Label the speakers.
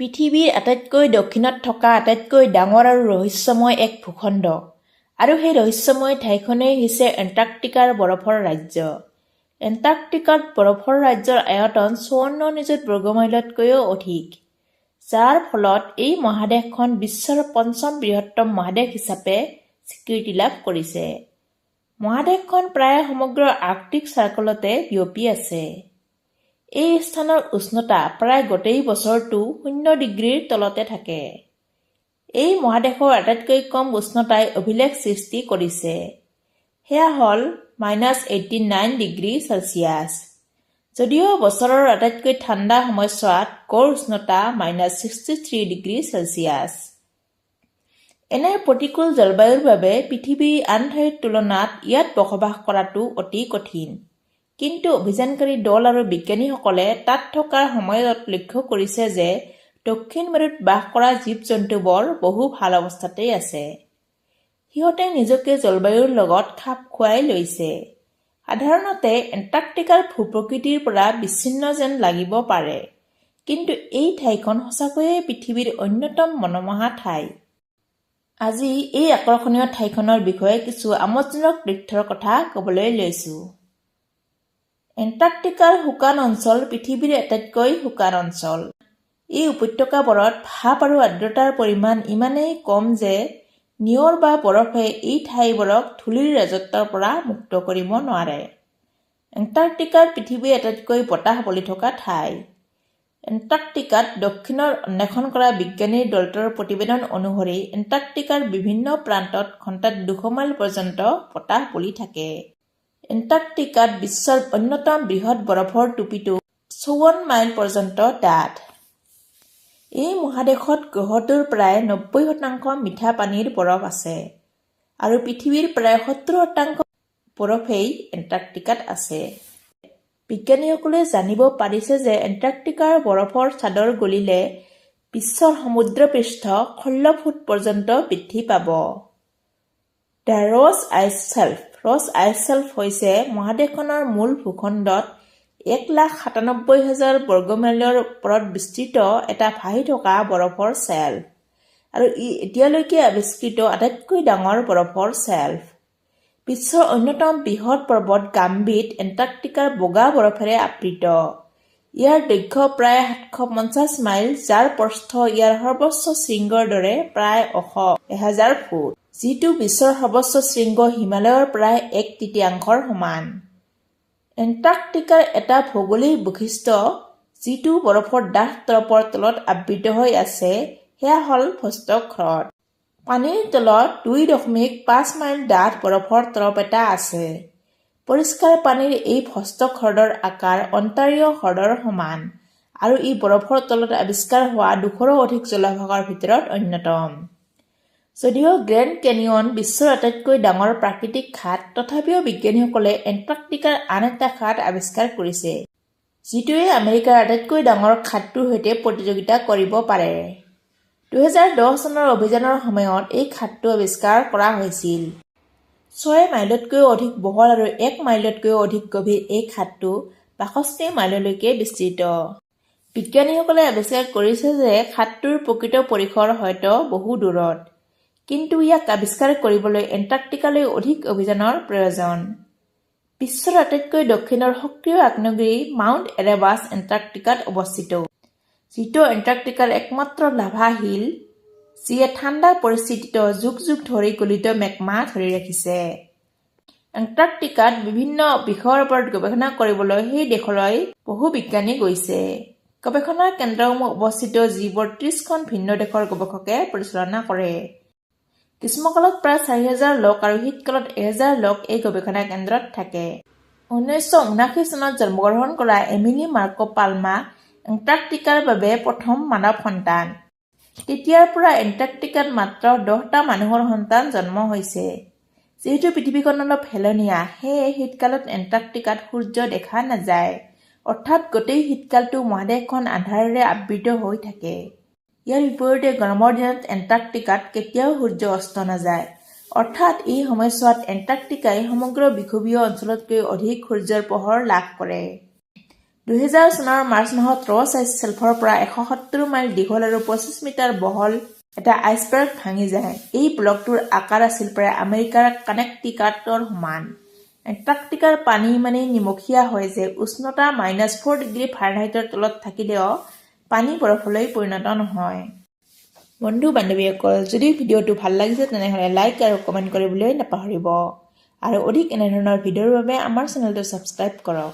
Speaker 1: পৃথিৱীৰ আটাইতকৈ দক্ষিণত থকা আটাইতকৈ ডাঙৰ আৰু ৰহস্যময় এক ভূখণ্ড আৰু সেই ৰহস্যময় ঠাইখনেই হৈছে এণ্টাৰ্কটিকাৰ বৰফৰ ৰাজ্য। এণ্টাৰ্কটিকাত বৰফৰ ৰাজ্যৰ আয়তন 54 নিযুত বৰ্গমাইলতকৈও অধিক, যাৰ ফলত এই মহাদেশখন বিশ্বৰ পঞ্চম বৃহত্তম মহাদেশ হিচাপে স্বীকৃতি লাভ কৰিছে। মহাদেশখন প্ৰায় সমগ্ৰ আৰ্কটিক চাৰ্কলতে বিয়পি আছে। এই স্থানৰ উষ্ণতা প্ৰায় গোটেই বছৰটো 0 ডিগ্ৰীৰ তলতে থাকে। এই মহাদেশৰ আটাইতকৈ কম উষ্ণতাই অভিলেখ সৃষ্টি কৰিছে, সেয়া হ'ল -89 ডিগ্ৰী চেলছিয়াছ। যদিও বছৰৰ আটাইতকৈ ঠাণ্ডা সময়ছোৱাত গড় উষ্ণতা -63 ডিগ্ৰী চেলছিয়াছ। এনে প্ৰতিকূল জলবায়ুৰ বাবে পৃথিৱীৰ আন ঠাইৰ তুলনাত ইয়াত বসবাস কৰাটো অতি কঠিন। কিন্তু অভিযানকাৰী দল আৰু বিজ্ঞানীসকলে তাত থকাৰ সময়ত লক্ষ্য কৰিছে যে দক্ষিণ মেৰুত বাস কৰা জীৱ-জন্তুবোৰ বহু ভাল অৱস্থাতেই আছে। সিহঁতে নিজকে জলবায়ুৰ লগত খাপ খুৱাই লৈছে। সাধাৰণতে এণ্টাৰ্কটিকাৰ ভূ-প্ৰকৃতিৰ পৰা বিচ্ছিন্ন যেন লাগিব পাৰে, কিন্তু এই ঠাইখন সঁচাকৈয়ে পৃথিৱীৰ অন্যতম মনোমোহা ঠাই। আজি এই আকৰ্ষণীয় ঠাইখনৰ বিষয়ে কিছু আমোদজনক তথ্যৰ কথা ক'বলৈ লৈছো। এণ্টাৰ্কটিকাৰ শুকান অঞ্চল পৃথিৱীৰ আটাইতকৈ শুকান অঞ্চল। এই উপত্যকাবোৰত ভাপ আৰু আৰ্দ্ৰতাৰ পৰিমাণ ইমানেই কম যে নিয়ৰ বা বৰফে এই ঠাইবোৰক ধূলিৰ ৰাজত্বৰ পৰা মুক্ত কৰিব নোৱাৰে। এণ্টাৰ্কটিকাৰ পৃথিৱীৰ আটাইতকৈ বতাহ বলি থকা ঠাই। এণ্টাৰ্কটিকাত দক্ষিণত অন্বেষণ কৰা বিজ্ঞানীৰ দলটোৰ প্ৰতিবেদন অনুসৰি এণ্টাৰ্কটিকাৰ বিভিন্ন প্ৰান্তত ঘণ্টাত 200 মাইল পৰ্যন্ত বতাহ বলি থাকে। এণ্টাৰ্কটিকাত বিশ্বৰ অন্যতম বৃহৎ বৰফৰ টুপীটো 54 মাইল পৰ্যন্ত ডাঠ। এই মহাদেশত গ্ৰহটোৰ প্ৰায় 90% মিঠা পানীৰ বৰফ আছে আৰু পৃথিৱীৰ প্ৰায় 70% বৰফেই এণ্টাৰ্কটিকাত আছে। বিজ্ঞানীসকলে জানিব পাৰিছে যে এণ্টাৰ্কটিকাৰ বৰফৰ চাদৰ গলিলে বিশ্বৰ সমুদ্ৰপৃষ্ঠ 16 ফুট পৰ্যন্ত বৃদ্ধি পাব। The Ross Ice Shelf. Ross Ice Shelf হৈছে মহাদেশখনৰ মূল ভূখণ্ডত 1,97,000 বৰ্গমাইলৰ ওপৰত বিস্তৃত এটা ভাহি থকা বৰফৰ শ্বেল্ফ আৰু ই এতিয়ালৈকে আৱিষ্কৃত আটাইতকৈ ডাঙৰ বৰফৰ শ্বেল্ফ। বিশ্বৰ অন্যতম বৃহৎ পৰ্বত গাম্বিট এণ্টাৰ্কটিকাৰ বগা বৰফেৰে আবৃত। ইয়াৰ দৈৰ্ঘ্য প্ৰায় 750 মাইল, যাৰ প্ৰস্থ ইয়াৰ সৰ্বোচ্চ শৃংগৰ দৰে প্ৰায় ওখ 1000 ফুট, যিটো বিশ্বৰ সৰ্বোচ্চ শৃংগ হিমালয়ৰ প্ৰায় এক তৃতীয়াংশৰ সমান। এণ্টাৰ্কটিকাৰ এটা ভৌগোলিক বৈশিষ্ট্য যিটো বৰফৰ ডাঠ তৰপৰ তলত আবৃত হৈ আছে সেয়া হ'ল ভষ্টক হ্ৰদ। পানীৰ তলত 2.5 মাইল ডাঠ বৰফৰ তৰপ এটা আছে। পৰিষ্কাৰ পানীৰ এই ভষ্টক হ্ৰদৰ আকাৰ অন্টাৰিঅ' হ্ৰদৰ সমান আৰু ই বৰফৰ তলত আৱিষ্কাৰ হোৱা 200ৰো অধিক জলাভাগৰ ভিতৰত অন্যতম। যদিও গ্ৰেণ্ড কেনিয়ন বিশ্বৰ আটাইতকৈ ডাঙৰ প্ৰাকৃতিক খাদ, তথাপিও বিজ্ঞানীসকলে এণ্টাৰ্কটিকাৰ আন এটা খাদ আৱিষ্কাৰ কৰিছে, যিটোৱে আমেৰিকাৰ আটাইতকৈ ডাঙৰ খাদটোৰ সৈতে প্ৰতিযোগিতা কৰিব পাৰে। 2010 চনৰ অভিযানৰ সময়ত এই খাদটো আৱিষ্কাৰ কৰা হৈছিল। 6 মাইলতকৈও অধিক বহল আৰু 1 মাইলতকৈও অধিক গভীৰ এই খাদটো 62 মাইললৈকে বিস্তৃত। বিজ্ঞানীসকলে আৱিষ্কাৰ কৰিছে যে খাদটোৰ প্ৰকৃত পৰিসৰ হয়তো বহু দূৰত, কিন্তু ইয়াক আৱিষ্কাৰ কৰিবলৈ এণ্টাৰ্কটিকালৈ অধিক অভিযানৰ প্ৰয়োজন। বিশ্বৰ আটাইতকৈ দক্ষিণৰ সক্ৰিয় আগ্নেয়গিৰি মাউণ্ট এৰেবাছ এণ্টাৰ্কটিকাত অৱস্থিত, যিটো এণ্টাৰ্কটিকাৰ একমাত্ৰ লাভা শিল যিয়ে ঠাণ্ডা পৰিস্থিতিতো যুগ যুগ ধৰি গলিত মেগমা ধৰি ৰাখিছে। এণ্টাৰ্কটিকাত বিভিন্ন বিষয়ৰ ওপৰত গৱেষণা কৰিবলৈ সেই দেশলৈ বহু বিজ্ঞানী গৈছে। গৱেষণা কেন্দ্ৰসমূহ অৱস্থিত যিবোৰ 30খন ভিন্ন দেশৰ গৱেষকে পৰিচালনা কৰে। গ্ৰীষ্মকালত প্ৰায় 4000 লোক আৰু শীতকালত 1000 লোক এই গৱেষণা কেন্দ্ৰত থাকে। 1979 চনত জন্মগ্ৰহণ কৰা এমিলি মাৰ্কো পালমা এণ্টাৰ্কটিকাৰ বাবে প্ৰথম মানৱ সন্তান। তেতিয়াৰ পৰা এণ্টাৰ্কটিকাত মাত্ৰ 10টা মানুহৰ সন্তান জন্ম হৈছে। যিহেতু পৃথিৱীখন অলপ হেলনীয়া, সেয়ে শীতকালত এণ্টাৰ্কটিকাত সূৰ্য দেখা নাযায়, অৰ্থাৎ গোটেই শীতকালটো মহাদেশখন আন্ধাৰেৰে আবৃত হৈ থাকে। ইয়াৰ বিপৰীতে গৰমৰ দিনত এণ্টাৰ্কটিকাত কেতিয়াও সূৰ্য অস্ত নাযায়, অৰ্থাৎ এই সময়ছোৱাত এণ্টাৰ্কটিকাই সমগ্ৰ বিষুৱীয় অঞ্চলতকৈ অধিক সূৰ্যৰ পোহৰ লাভ কৰে। 2000 চনৰ মাৰ্চ মাহত ৰছ আইচ চেল্ফৰ পৰা 170 মাইল দীঘল আৰু 25 মিটাৰ বহল এটা আইচবাৰ্গ ভাঙি যায়। এই ব্লকটোৰ আকাৰ আছিল প্ৰায় আমেৰিকাৰ কানেকটিকাটৰ সমান। এণ্টাৰ্কটিকাৰ পানী ইমানেই নিমখীয়া হয় যে উষ্ণতা -4 ডিগ্ৰী ফাৰেনহাইটৰ তলত থাকিলেও পানী বৰফলৈ পৰিণত নহয়। বন্ধু বান্ধৱীসকল, যদি ভিডিঅ'টো ভাল লাগিছে, তেনেহ'লে লাইক আৰু কমেণ্ট কৰিবলৈ নাপাহৰিব আৰু অধিক এনেধৰণৰ ভিডিঅ'ৰ বাবে আমাৰ চেনেলটো ছাবস্ক্ৰাইব কৰক।